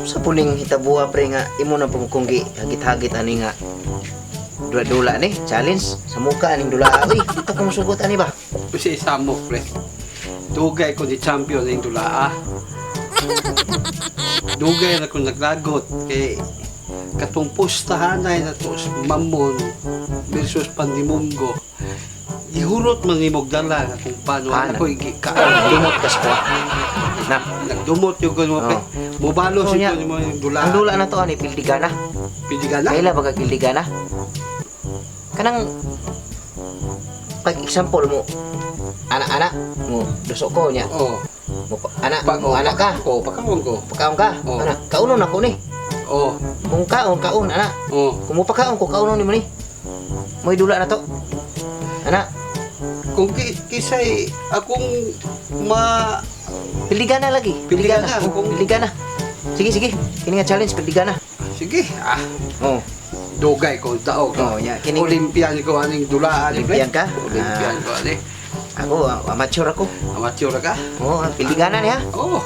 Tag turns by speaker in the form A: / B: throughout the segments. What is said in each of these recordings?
A: Sa puning hitabuha, pre, nga imo na pong kung gi hagit-hagit ani nga dula-dula ni challenge sa muka aning dula, uy, dito ko musugot ani ba?
B: Kasi isa mo, pre. Dugay ko ni champion ng dulaa. Dugay na ko naglagot kay katong pustahanay na to sa Mamon versus Pandimunggo. Ihurot man ni dala na kung paano
A: Ah,
B: ako ikaon.
A: Dumot ka sa kuha na.
B: Nagdumot yung mo, pre.
A: Oh.
B: Mubalo
A: Oh,
B: si
A: nya.
B: mo yung dula.
A: Ang dula na to ani pildigana.
B: Pildigana?
A: Kaila ba ka pildigana? Kanang pag example mo, ana-ana mo duso ko nya
B: Oh.
A: mo ana mo ana ka.
B: Oh, pakaon ko.
A: Pakaon ka.
B: Oh.
A: Ana kaunon ako ni.
B: Oh.
A: Kung kaon kaon ana.
B: Oh.
A: Kung mo pakaon ko, kaunon nimo ni. Mo'y dula na to. Ana,
B: Kung kisay akong ma
A: pildigana lagi.
B: Pildigana.
A: Oh, pildigana. Sige, sige. Kini nga challenge pildigana.
B: Sige, ah.
A: Oh,
B: Dugay ko daog.
A: Oh, nya, kini-
B: Olympian ko aning dulaan ni, pre.
A: Olympian ka?
B: Olympian
A: Ah.
B: ko ani.
A: Ako amateur ako.
B: Amateur ka?
A: Oh, pildigana niya.
B: Oh.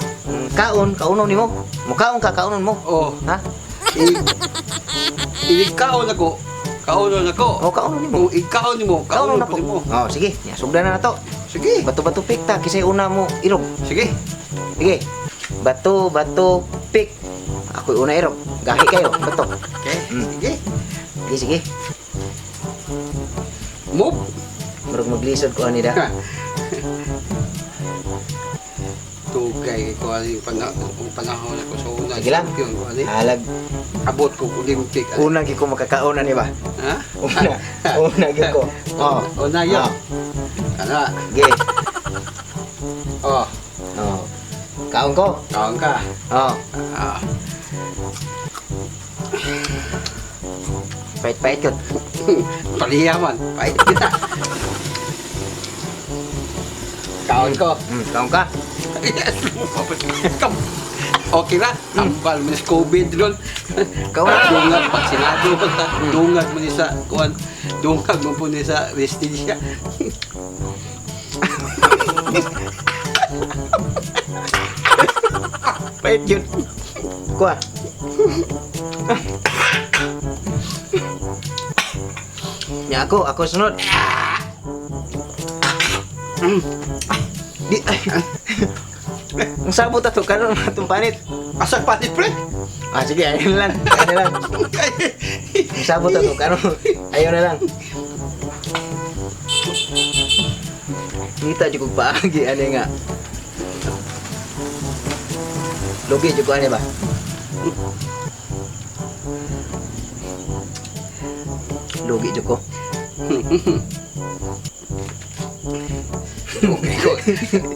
A: Kaon, kaunon nimo. Mukaon ka, kaunon mo.
B: Oh.
A: Ha?
B: Kaon ako. Kaonon ako.
A: Oh, kaunon nimo.
B: Kung ikaon nimo,
A: Kaunon
B: kaunon
A: ako.
B: ko nimo.
A: Oh, sige. Nya, sugdan na to.
B: Sige.
A: Bato-bato pick ta kisay una mo irog.
B: Sige.
A: Sige. Bato, bato, pick. Ako'y una irog. Gahi kayo, bato.
B: Okay. Sige.
A: Sige, sige.
B: Move.
A: Murag maglisod ko ani da.
B: Dugay ko aning panahon ako sa una.
A: Sige lang.
B: Champion ko ani.
A: Halag
B: Abot ko Olympic ani.
A: una gyud ko makakaon ani ba?
B: Ha?
A: Una, una gyud ko. Oh.
B: Una yun.
A: Oh.
B: Kana.
A: Sige.
B: Oh,
A: Oh. Kaon ko.
B: kaon ka.
A: Oh.
B: Ah.
A: Pait-pait yun.
B: Paliya man. Pait kita. Kaon ko.
A: Kaon ka.
B: Okay na. Tambal mo ni sa COVID ron.
A: Kaon na.
B: Dungag pagsinado pa sa. Dungag mo ni sa kuan. Dungag mo po ni sa resistencia.
A: Pait yun. Kuha. Ya ako, ako sunod. Di ay. Ang sabot ato karon atong panit.
B: Asa panit, pre?
A: Ah, sige, ayun na lang. Ayun na lang. Ang sabot ato karon. Ayun na lang. Ngita jud kog paagi ani nga. Lugi jud ko ani ba? Lugi jud ko.
B: Okay ko.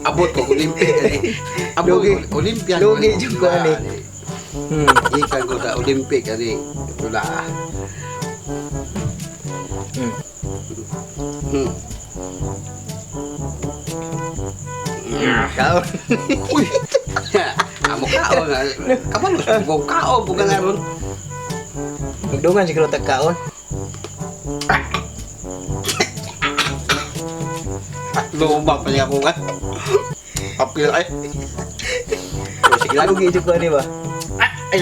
B: Abot ko Olympic ani. Abot
A: Lugi.
B: ko Olympian.
A: Lugi jud ko ani.
B: Ikan ko sa Olympic ani. Tula.
A: Kaon.
B: Uy. Amo kaon. Kabalo sa kung kaon po ka na ron.
A: Magdungan siguro tag kaon.
B: Luma pa niya ako nga. Apil ay. Sige lang.
A: Lugi jud ko ani ba?
B: Ay.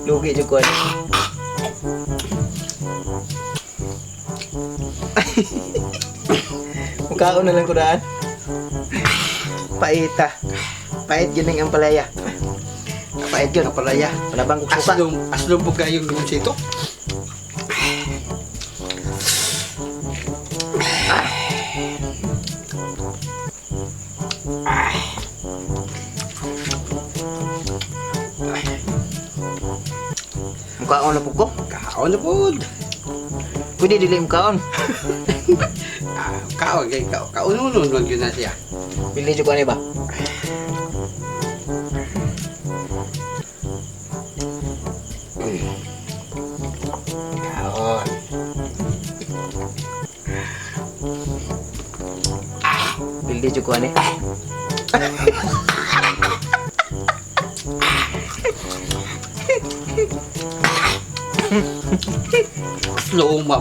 A: Lugi jud ko ani. Mukaon na lang ko daan. Paita. Pait yun ang ampalaya. Pait yun.
B: Ampalaya.
A: Palabang kog suka.
B: Aslong, aslong po kayong lumsito.
A: Mukaon na po ko.
B: Kaon na po.
A: Pwede dili mukaon.
B: Ah, kaon kay kaon. Kaon nun lang yun na siya.
A: Pili jud ko ani ba?
B: Kaon.
A: Pili jud ko ani.
B: Slow ma.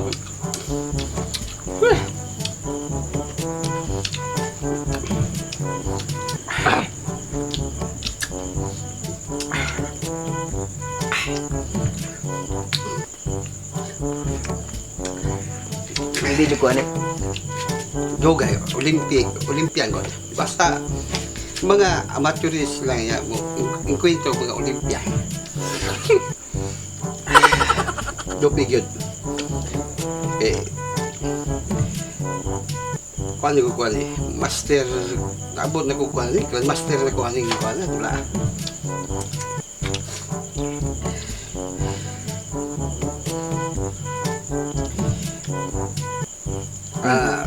A: Hindi jud ko ani.
B: Dugay, Olympic, Olympian god. Basta mga amateurist lang ya mo inkwento mga Olympia. Dupig yun. Eh, kuan ko kuan eh, master, abot na ko kuan eh, master na ko aning kuan na, wala. Ah,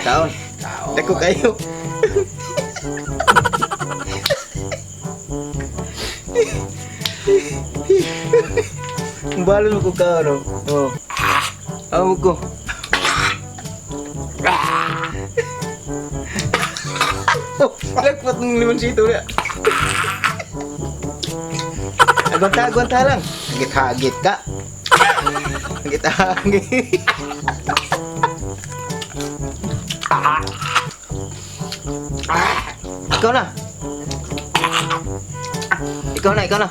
A: Kaon.
B: Kaon.
A: Dako kayo. Balon mo ko kaon, oh. Oh. Amo ko. Oh, lagpat ng limonsito na. Agwanta, agwanta lang. Hagit-hagit ka. Hagit-hagit. Ikaw na. Ikaw na, ikaw na.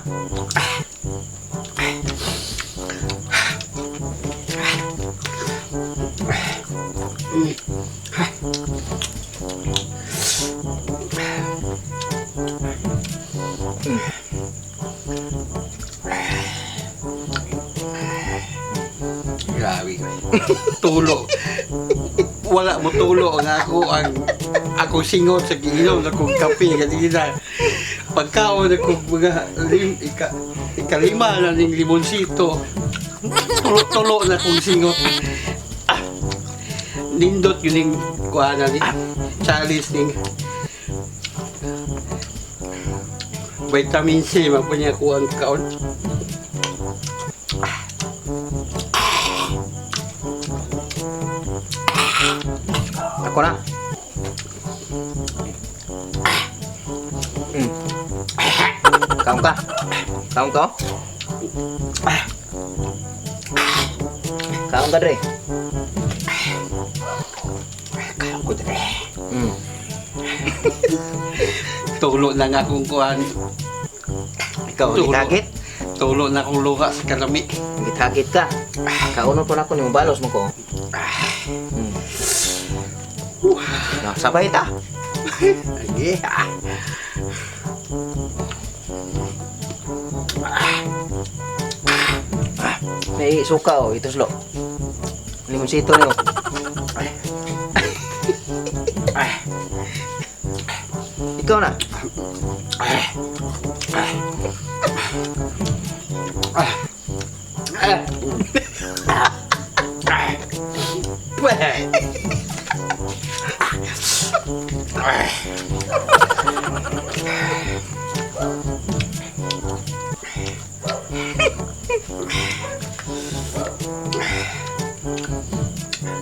B: Grabe. Tulo. Wala mo tulo ang ako ang ako singot sa giinom na kong kape kanina. Pagkaon na kong mga ikalima na ning limonsito. Tulo-tulo na kong singot. Ah, nindot yun yung kuha na ni Charles ning vitamin C mapunya kuang kaon.
A: Ako na. Kaon ka. Kaon ka. Kaon ka, Dre.
B: Kaon ko dre. Tulo na nga akong kuhan.
A: Ikaw,
B: Tulo.
A: hagit.
B: Tulo na akong luha sa kalami.
A: Hagit-hagit ka. Kauno po na ako ni balos mo ko. Na, sabay ta.
B: Sige.
A: May suka oh, ituslo. Limonsito niyo.
B: Ay.
A: Ikaw na.
B: Ay. Ay. Ay. Ay. Pweh. Ay.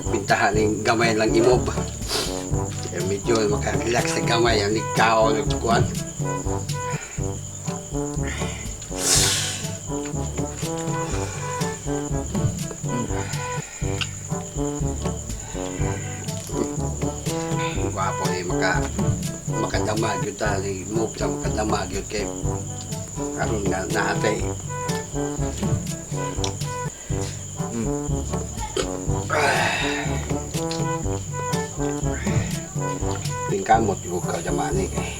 B: Pintahan ng gamay lang imob. Kaya medyo makarelax sa gamay ang ikaw nagkuhan. Gwapo ni makadama gyud ta ni move ta makadama gyud kay karon nga naatay. Pingkamot yung kadama ni kay.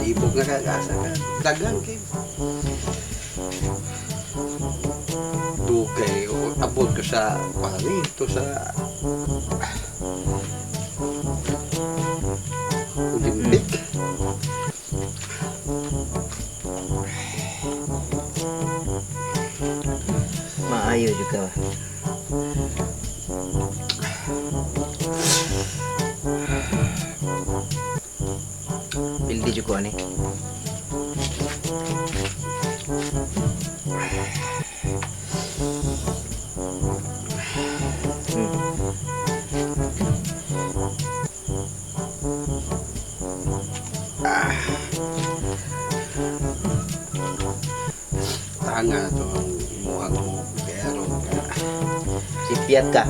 B: Libog na ka, asa ka. Dagan kay. Dugay, o, abot ko sa, kuwan ito sa Olympic.
A: Maayo jud ka. Pildi jud ko ani.
B: Ah. Tanga to ang imuhang mo pero
A: Sipiat ka.